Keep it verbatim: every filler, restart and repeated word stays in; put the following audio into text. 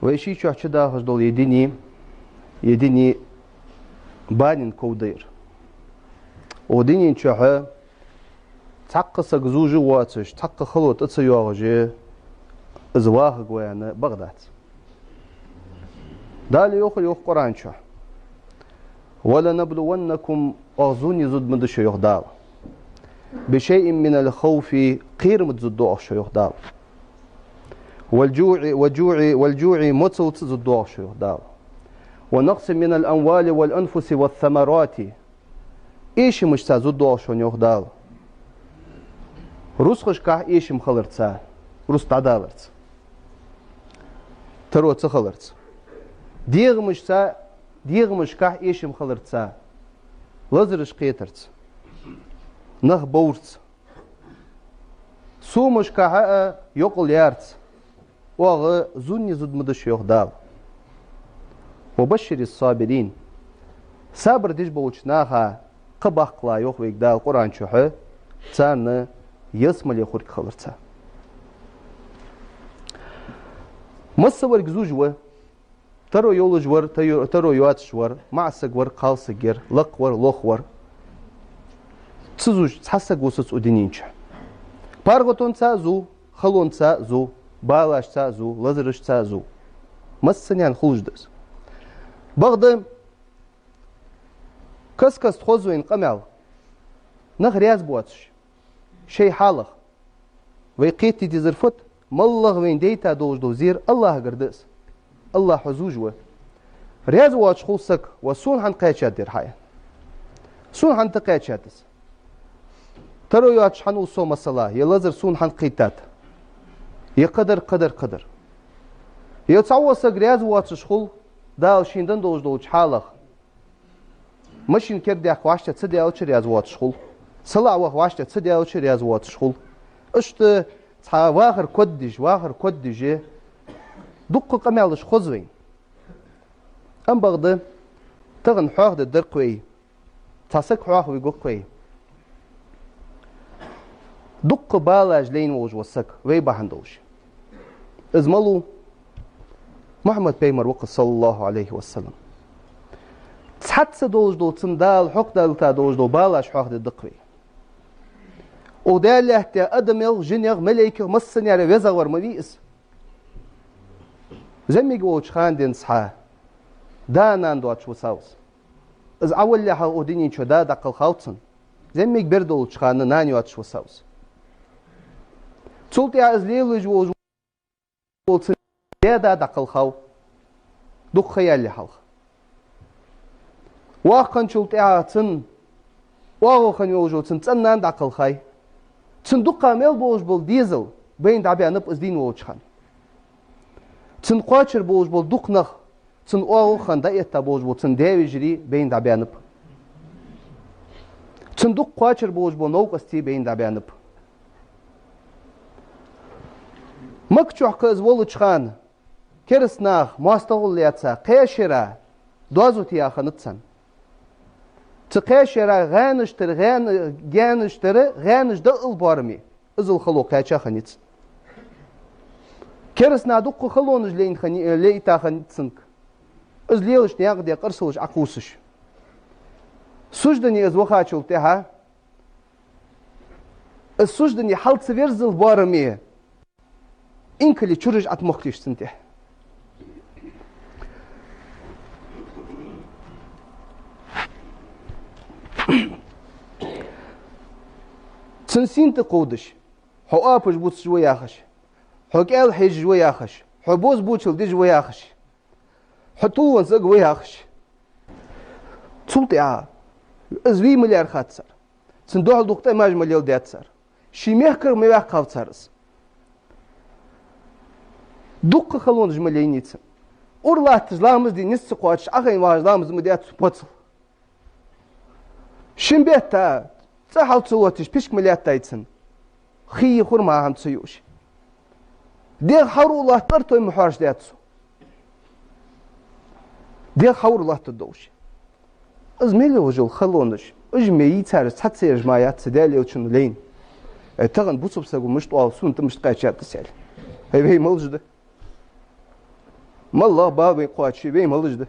Вай ший чухь чудахаш дола е дуне, е дуне бана ков да ер. Укх дунен чухь цхьаккха саг зувш а воацаш, цхьаккха хало тӀа ца йоагӀаш, из вахаргва аьнна бакъ дац. Дала йоах, йоах Къуръан чухь: «ولنبلونكم», оаха зуне зуда ма ду шо, йоах Дала. «بشيء من الخوف», кхерамца зуда ду оаха шо, йоах Дала. «والجوع», «والجوع», «والجوع», моцалца зуда ду оаха шо, йоах Дала. «ونقص من الأموال والأنفس والثمرات». Эшамашца зуда ду оаха шо, йоах Дала. Рузкъашкахь эшам хиларца, рузкъа дӀадаларца, таро ца хиларца. ДегӀамашца, дегӀамашкахь эшам хиларца, лазараш кхетарца, нах боврца, сомашкахь а йокъал ярца. Оаха зуне зуда ма ду шо, йоах Дала. «وبشر الصابرين». Сабар деш болча наха кхаъ баккхалахь, йоах вайга Дала Къуръан чухь, царна ялсмале хургхиларца. Массаварг зувш ва. Таро йолаш вар, таро-, таро йоацаш вар, маӀа саг вар, кхалсаг яр, лакха вар, лоха вар. Ца зувш цхьа саг вусац укх дунен чу. ПаргӀатонца а зув, халонца а зув, балашца а зув, лазарашца а зув. Массанена хулаш да из. Бакъда, каст-каста хоза вайна къамаьл, нах раьза боацаш шоай хьалах. Вай кхетаде дезар фуд? МоллагӀа вайна дайта долаш дола зер АллахӀагара да из. АллахӀ хьо зувш ва. Раьза воацаш хул саг: «Ва сона хӀана кхаьчад ер хьа?» аьнна. «Сона хӀана тӀакхаьчад из? Таро йоацаш хӀана ва со, масала, е лазар сона хӀана кхийттад? Е кхыдар, кхыдар, кхыдар». Е цхьавола саг раьза воацаш хул Дала шийна денна долаш долча хьалах. Машин кердадаьха вӀаштӀехьа ца даьлча раьза воацаш хул. СалаӀа ваха вӀаштӀехьа ца даьлча раьза воацаш хул. Иштта цхьа вахар коддеш, вахар коддеш, дуккха къамаьлаш хоза вайна. Амма бакъда, тахан хьоахаде дезар-кх вай, цхьа саг хьоахавергва-кх вай. Дуккха балаш лайна волаш вола саг, вай бахьан долаш. Из малув? Мухьаммад пайхамар ва-кх, صلى الله عليه وسلم. Цхьацца долаш дола, цунна Дала хьокхадалийта долаш дола балаш хьоахаде деза-кх вай. Укх Даьла лаьтта тӀа адамех, жинех, малейкех, массанех везагӀвар ма вий из. ЗӀамига волча хана денз хьа да-нана доацаш висав из. Из Ӏовалале хьалха укх дунен чу да дӀакхелхав цун. ЗӀамига бер долча хана нана йоацаш висав из. Цул тӀехьагӀа из лелаш волаш вола цун даь-да дӀакхелхав, дукха ха ялале хьалха. Воккха хинначул тӀехьагӀа цун оагӀув хинна йолаш йола цун цӀен-нана дӀакхелхай. Цун дукха мел болаш бола дезал байна дӀабаьннаб из дийна волча хана. Цун кхоачара болаш бола дукха нах, цун оагӀув хинна дӀаэтта болаш бола цун даь-вежарий байна дӀабаьннаб. Цун дукха кхоачара болаш бола новкъостий байна дӀабаьннаб. Макка чухь-кх из волча хана кераста наха моастагӀал лаьца кхаь шера доазув теха хиннад царна. Цу кхаь шера гӀаьнаш тара, гӀаьна-, гаьнаш тара, гӀаьнаш даа ала боараме, иззал хало кхаьча хиннай царна. Кераста наха дуккха халонаш лайна хиннай, лайта хиннай цунга. Из лелаш наькъа тӀа къарсалаш Ӏокхувсаш. Суждане из вахачул тӀехьагӀа, из суждане хьал ца верззал боараме, инкалий чураш Ӏотмохкаш цунна тӀа. Цун сийна тӀакховдаш, хьо оапаш бувцаш ва яхаш, хьо кӀел хьежаш ва яхаш, хьо бозбуунчал деш ва яхаш, хьо тувлавенна саг ва яхаш. Цул тӀехьагӀа из вий ма лаьрхӀад цар. Цунна духьал дукха тӀемаш ма леладаьд цар. Ший мехкара ма ваьккхав цар из. Дуккха халонаш ма лайнай цунна. Ура латташ ламаз де низ ца кхоачаш, Ӏохайна вагӀаш ламаз ма даьд цо моцал. Шин бетта цӀи хьал ца лоаттадеш пишк ма лаьттай цунна. Хий, хурма хӀама ца юаш. ДегӀ хьавра латта тӀартой ма хьоарчадаьд цо. ДегӀ хьавра латтаргдолаш. Из мел йолаш йола халонаш, уж ма йий цар, цхьацца ераш ма яц цу Даьла Элчано лайна. Э, тахан бусалба саго мишта оал, сона тӀа мишта кхаьчад из аьле. Э, вай малаш да. МоллагӀа бабай кхоаче вай малаш да?